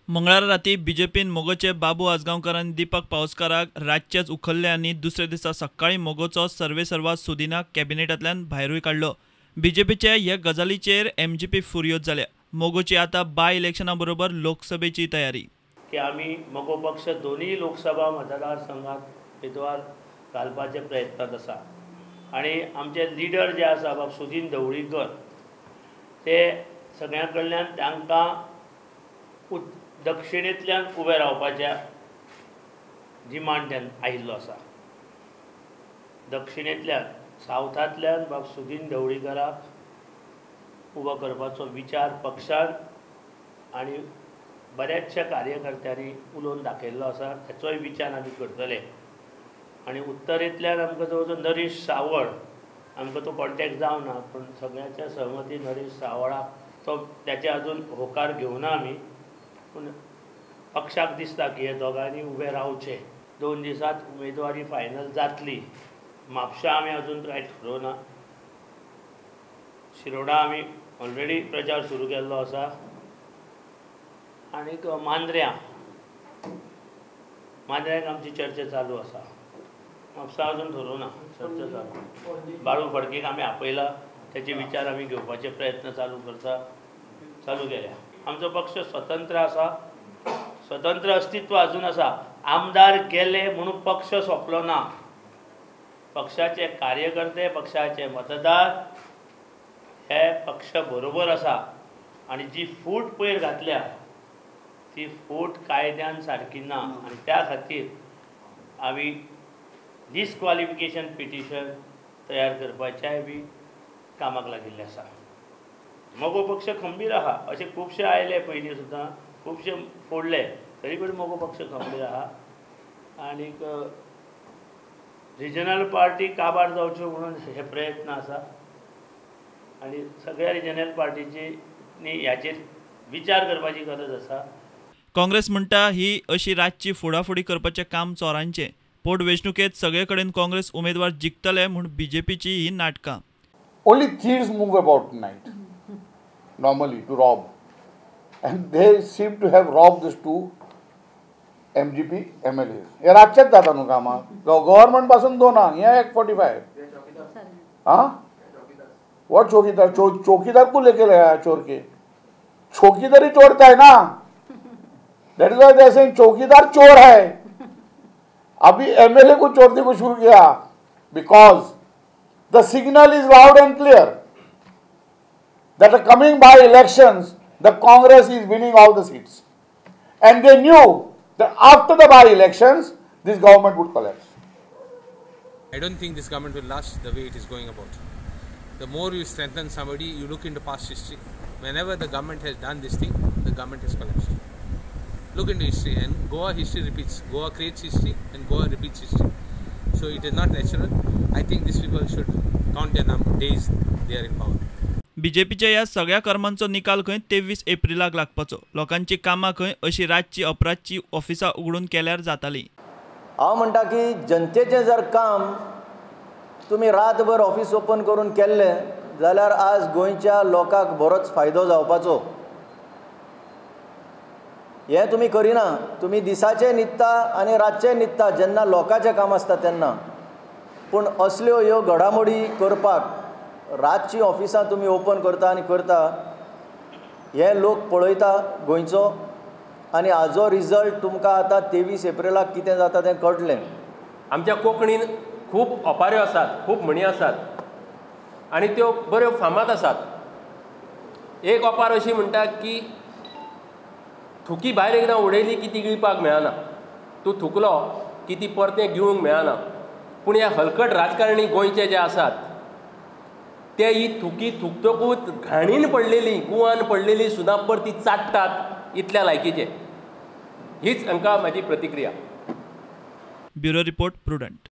मंगळारा राती बीजेपीन मगोचे बाबू आजगांवकार आनी दीपक पावसकाराक रातचेच उखल्ले आनी दुसऱ्या दिसा सकाळीं मगोचो सर्वेसर्वा सुदिनाक कॅबिनेटांतल्यान भायरूय काडलो. बीजेपीचे हे गजालीचेर एमजीपी फुर्योज जाल्या. मगोची आतां बाय इलेक्शना बरोबर लोकसभेची तयारी. की आमी मगो पक्ष दोनूय लोकसभा मतदारसंघात उमेदवार घालपाचे प्रयत्नांत आसा आनी आमचे लिडर जे आसा बाब सुदीन ढवळीकर ते सगळ्यां कडल्यान तांकां दक्षिणेंतल्यान उबे रावपाच्या डिमांड आयिल्लो आसा. दक्षिणेंतल्यान सावथांतल्यान बाब सुदीन ढवळीकराक उबो करपाचो विचार पक्षान आनी बऱ्याचशा कार्यकर्त्यांनी उलोवन दाखयल्लो आसा, ताचोय विचार आमी करतले. आनी उत्तरेंतल्यान आमकां जवळ जवळ नरेश सावळ, आमकां तो कॉन्टेक्ट जावना पूण सगळ्यांच्या सहमती नरेश सावळाक तो ताचे अजून होकार घेवना आमी, पूण पक्षाक दिसता की हे दोगांनी उबे रावचे. 2 दिसांत उमेदवारी फायनल जातली. म्हापशा आमी अजून कांय ठरोवना. शिरोडा आमी ऑलरेडी प्रचार सुरू केल्लो आसा आनीक मांद्र्यां मांद्र्यांक आमची चर्चा चालू आसा. म्हापसा अजून ठरोवना, चर्चा चालू. बाळू फडकेक आमी आपयला, त्याचे विचार आमी घेवपाचे प्रयत्न चालू करता, चालू केल्या. आमचो पक्ष स्वतंत्र आसा, स्वतंत्र अस्तित्व अजून आसा. आमदार गेले म्हणून पक्ष सोंपलो ना. पक्षाचे कार्यकर्ते, पक्षाचे मतदार हे पक्ष बरोबर आसा आनी जी फूट पयर घातल्या ती फूट कायद्यान सारकी ना आनी त्या खातीर आमी डिस्क्वॉलिफिकेशन पिटिशन तयार करपाच्याय बी कामाक लागिल्लें आसा. मगो पक्ष खंबीर आहा, अशे खुबशे आयले पयलीं सुद्दां, खुबशे फोडले, तरी पूण मगो पक्ष खंबीर आहा. आनीक रिजनल पार्टी काबार जावच्यो म्हणून हे प्रयत्न आसा आनी सगळ्या रिजनल पार्टीची ह्याचेर विचार करपाची गरज आसा. काँग्रेस म्हणटा ही अशी रातची फोडाफोडी करपाचें काम चोरांचें. पोटवेंचणुकेंत सगळे कडेन काँग्रेस उमेदवार जिखतले म्हूण बीजेपीची ही नाटकां. Only thieves move about night normally to rob, and they seem to have robbed these two MGP MLAs. हे रातचेच जाता न्हू कामां, गव्हर्मेंट पासून दोनांक, हे 145. आं, what चौकीदार? चौकीदार को लेके गया चोर के, चौकीदार ही चोरता है ना. That is why they are saying चौकीदार चोर है. अभी एमएलए को चोरने को शुरू किया because the signal is loud and clear that the coming by elections the Congress is winning all the seats, and they knew that after the by elections this government would collapse. I don't think this government will last the way it is going about. The more you strengthen somebody, you look into past history. Whenever the government has done this thing, the government has collapsed. Look into history, and Goa history repeats. Goa creates history and Goa repeats history. So it is not natural. I think these people should count their number days they are in power. बीजेपीच्या ह्या सगळ्या कर्मांचो निकाल खंय 23 एप्रिलाक लागपाचो. लोकांची कामां खंय अशी रातची अपरातची ऑफिसां उगडून केल्यार जाताली. हांव म्हणटा की जनतेचें जर काम तुमी रातभर ऑफिस ओपन करून केल्लें जाल्यार आज गोंयच्या लोकांक बरोच फायदो जावपाचो. हें तुमी करिना. तुमी दिसाचें न्हिदता आनी रातचें न्हिदता जेन्ना लोकांचें काम आसता तेन्ना. पूण असल्यो ह्यो घडामोडी करपाक रातची ऑफिसां तुमी ओपन करता आनी करता हे लोक पळयता गोंयचो, आनी हाजो रिजल्ट तुमकां आतां 23 एप्रिलाक कितें जाता तें कळटलें. आमच्या कोंकणीन खूब ओपाऱ्यो आसात, खूब म्हणी आसात आनी त्यो बऱ्यो फामाद आसात. एक ओपार अशी म्हणटा की थुकी भायर एकदां उडयली की ती गिळपाक मेळना, तूं थुकलो की ती परतें गिळूंक मेळना. पूण ह्या हलकट राजकारणी गोंयचे जे आसात ते ही थुकी थुकतकूच घाणीन पडलेली, गुवान पडलेली सुद्दां परती चाट्टात इतल्या लायकीचे. हीच हांकां म्हाजी प्रतिक्रिया. Bureau report, Prudent.